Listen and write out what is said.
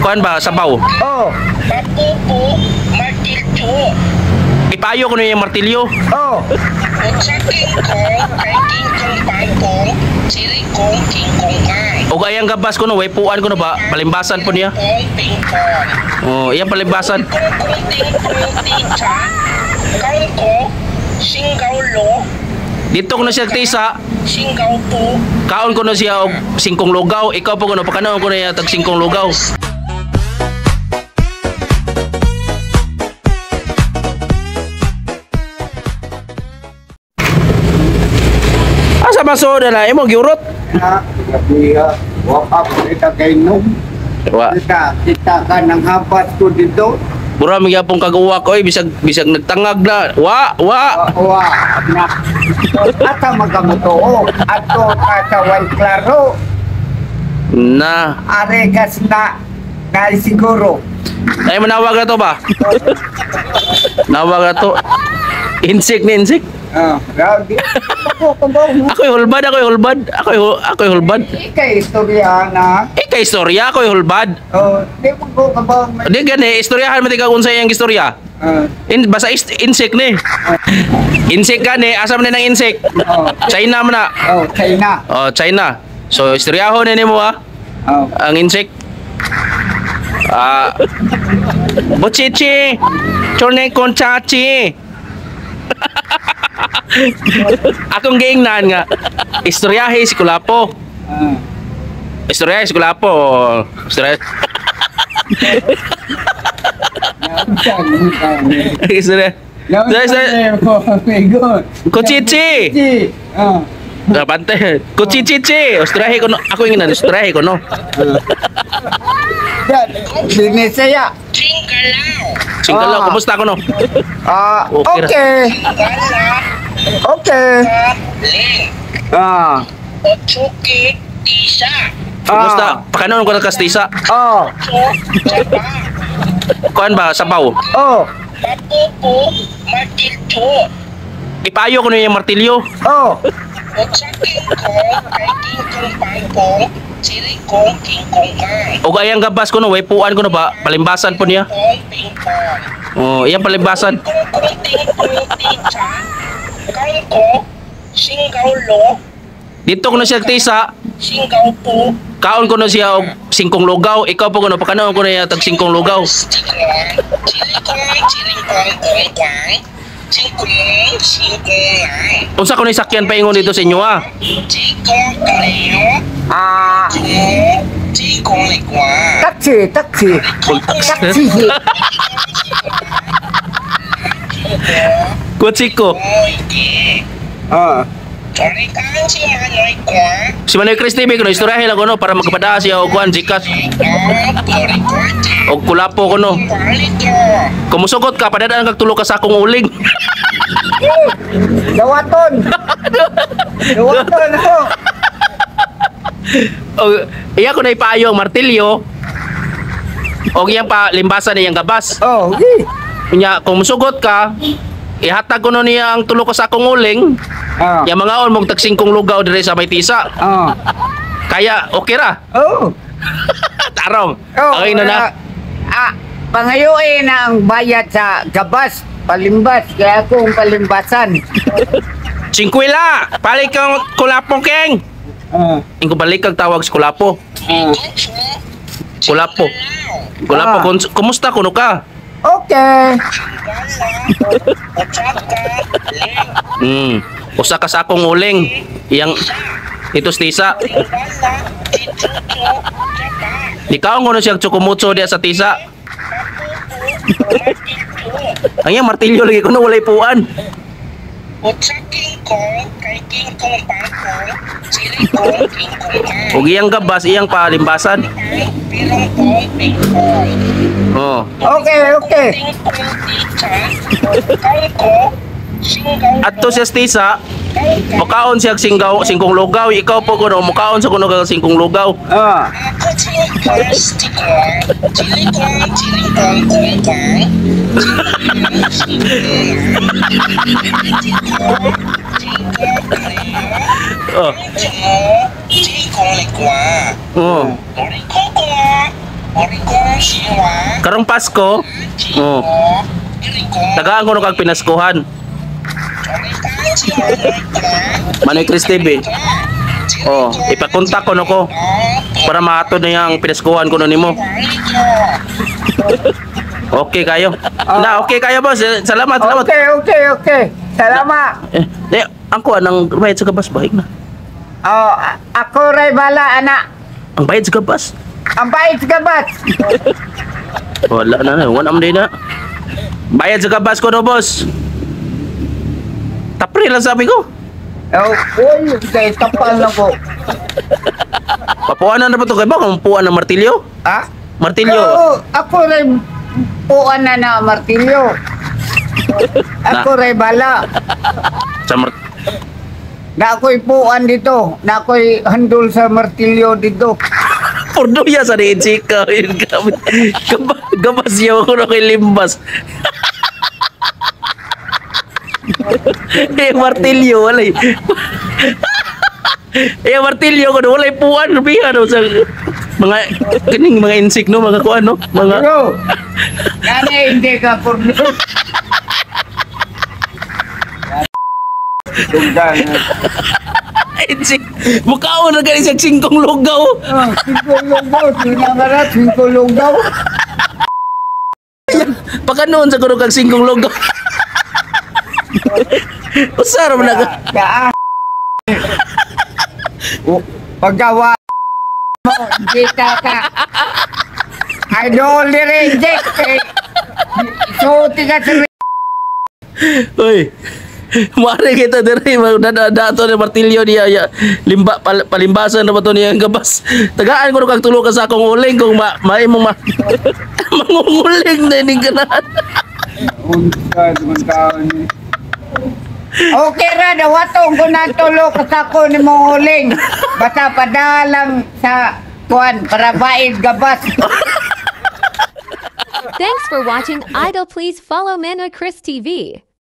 Kuan ba sabaw? Oh. Papupo, martilyo. Ipayo ko niya yung martilyo. Oh. Utsa King Kong, kay King Kong Pangkong, Chiri Kong King Kong Kang. Og ayang gabas ko no, waypuan ko no ba? Palimbasan po niya. Pong Ping Pong. Oh, iyang palimbasan. Kong Kong Ting Pong Ting Cha, Kang Ko, Singgaw Lo, Dito ko na siya tisa, Singgaw Po, kaon ko na siya og singkong lugaw. Ikaw po kuno pakanaon ko na iya tag singkong lugaw. Asa ba so na imo giurot? Na, gabi ha. Wa pa kita kay nung. Wa. Kita, kita ka ng hapas ko dito. Bura magyapon kag-uwak oy bisag bisag nagtangag na. Wa, wa. Wa, na. Ata magamuto. Ato ka sa way klaro. Na. Are kas na na siguro. Ay manawag na to ba? Nawag na to. Insik ni insik. Ah, grabe. Ako kumbaw. Ako'y hulbad, ako'y hulbad, ako'y hulbad. Ikay istorya na. Eh kay istorya, ako'y hulbad. Oh, di mo ko kabaw. Di gani, istoryahan mo tika kung sa iyang istorya. Ah, In, basta insect ni. Insect gani, asa man ni ng insect? oh, China man na. oh, China. Oh, China. So istoryahon ni nimo ah, Oh. ang insect. Ah. Bochichi. Chone kon chachi. Akong giingnan nga istoryahe si Kulapo. Ah. Istoryahe si Kulapo. Istoryahe. Istorya. Istorya. Kuchichi. Ah. Ah, pante. Kuchichichi. Istoryahe ko no. Ako ingnan istoryahe ko no. Binisaya. Chinggalaw, Singkalaw, Ah. kumusta ko no? Ah, Okay ra. okay. Gala, Okay. Ka, Ling, Ah. Otsuki, Tisa, Kumusta? Ah. Pakanoon ko na kastisa. Oh. Cho, Chapa, Kuan ba sabaw? Oh. Papupo, martilyo. Ipayo ko niya yung martilyo. Oh. Utsa King Kong, kay King Kong Pangkong, Chiri Kong King Kong Kang. Og ayang gabas ko no, waypuan ko no ba? Palimbasan po niya. Pong Ping Pong. Oh, iyang palimbasan. Kong Kong Ting Pong Ting Cha, Kang Ko, Singgaw Lo, Dito ko na siya tisa. Singgaw Po, Kaon ko na siya og singkong lugaw. Ikaw po ko no, pakanoon ko na iya tag singkong lugaw. Chikong, Chirikong, Chiringkong Kong Kwang, Chingkong, Singkong Lang, Unsa ko ni sakyan paingon dito sa inyo ah? Chikong Kaleo, Ah, Chong, Chikong Likwa, taxi, taxi. Taxi. Kutsiko. Oy, Ki, Ah. Chorikang si Manoy Kwa, Si Manoy Chris TV ko no, istoryahe lang ko no para magpadaa siya og kuan Gcash Ang Porikote, og kulapo ko no. Kwalito, Kumusugot ka padadaan kag tulo ka sakong uling. Dawaton. Dawaton ho. Og iya ko na ipaayo ang martilyo. Og iyang pa limbasan iyang gabas. Oh, okay. Unya kung musugot ka, ihatag ko no niya ang tulo ka sakong uling. Ah. Ya mangaon mong tag singkong lugaw dire sa may tisa. Ah. Kaya okay ra. Oh. Tarong. Oh, Okay na na. Ah, pangayuin ang bayad sa gabas, palimbas, kaya akong palimbasan. Singkwila, balik kang kulapo keng. Ah. Ingko balik kag tawag sa kulapo. Ah. Kulapo. Kulapo, Ah. kumusta kuno ka? Okay. Gala, Ochaka, Ling, Usa ka sakong uling. Iyang ito sa tisa. Gala, Chichucho, Chapa, Ikaw kuno siya chokomutso diya sa tisa. Papupo, Martilyo, Ang iyang martilyo lagi kuno walay puan. Utsa King Kong, kay King Kong Pangkong, Chiri Kong King Kong Kang, Ug iyang gabas iyang palimbasan. Pang, Pirong Pong Ping Pong, Oh. Okay, okay. Ting Pong Ticha, Kang Ko, Singgaw Adto siya sa tisa, Kang Ka, mukaon siya og singgaw, singkong lugaw. Ikaw po kuno mukaon sa kuno kag singkong lugaw. Ah. Ako Chingkas, Chikong, Chiri Kong, Chiring Kong Kong Kwang, Ching Kong, Chingko, Kaleo, Oh. Chong, Chikong Likwa, Oh. Doriko Kwa, Karong Pasko, oh, tagaan ko no kag pinaskuhan. Manoy Chris TV. Oh, ipakontak ko no ko para mahatod na yang pinaskuhan ko no nimo. Okay kayo. Na, okay kayo, boss. Eh, salamat, salamat. Okay. Salamat. Eh, eh, ang kuha ng bayad sa gabas bahig na. Oh, ako ray bala anak. Ang bayad sa gabas. Ang bayad sa gabas. Wala na na, wala man din na. Bayad sa gabas ko no, boss. Tapri lang sabi ko. Oh, uy, kay tapal na ko. Papuanan na ba ito kay ba? Kung puan ng martilyo? Ha? Martilyo. Oo, ako ray puan na na martilyo. Ako ray bala. Sa mar- Na ako'y puan dito. Na ako'y handol sa martilyo dito. Pordoya sa niin chika. Gabas yaw ako na kay Limbas. Eh, martilyo, walay. Eh, martilyo ko walay puan, biha no, sa mga kining mga insect no, mga kuan no, mga Bro, gani hindi ka porno. Tunggal. Insect. Mukhaon na gani sa singkong lugaw. Ah, singko lunggaw, sinangara, singko lunggaw. Pagka noon sa kuno kag singkong lugaw. Usara man na ka. Ka. Paggawa mo, hindi ka ka. Idol ni Reject, eh. Suoti ka sa Uy. Mare kita diri dato ni martilyo niya ya, limba palimbasan na ba to niya ang gabas. Tagaan ko kag tulo ka sa akong uling kung ma maimong ma mangunguling na ining ganahan. Unsa man taon ni. Okay ra, dawatong ko na tulo ka sa ako ni mong uling. Basta padalang sa kuan para baid gabas. Thanks for watching Idol. Please follow Manoy Chris TV.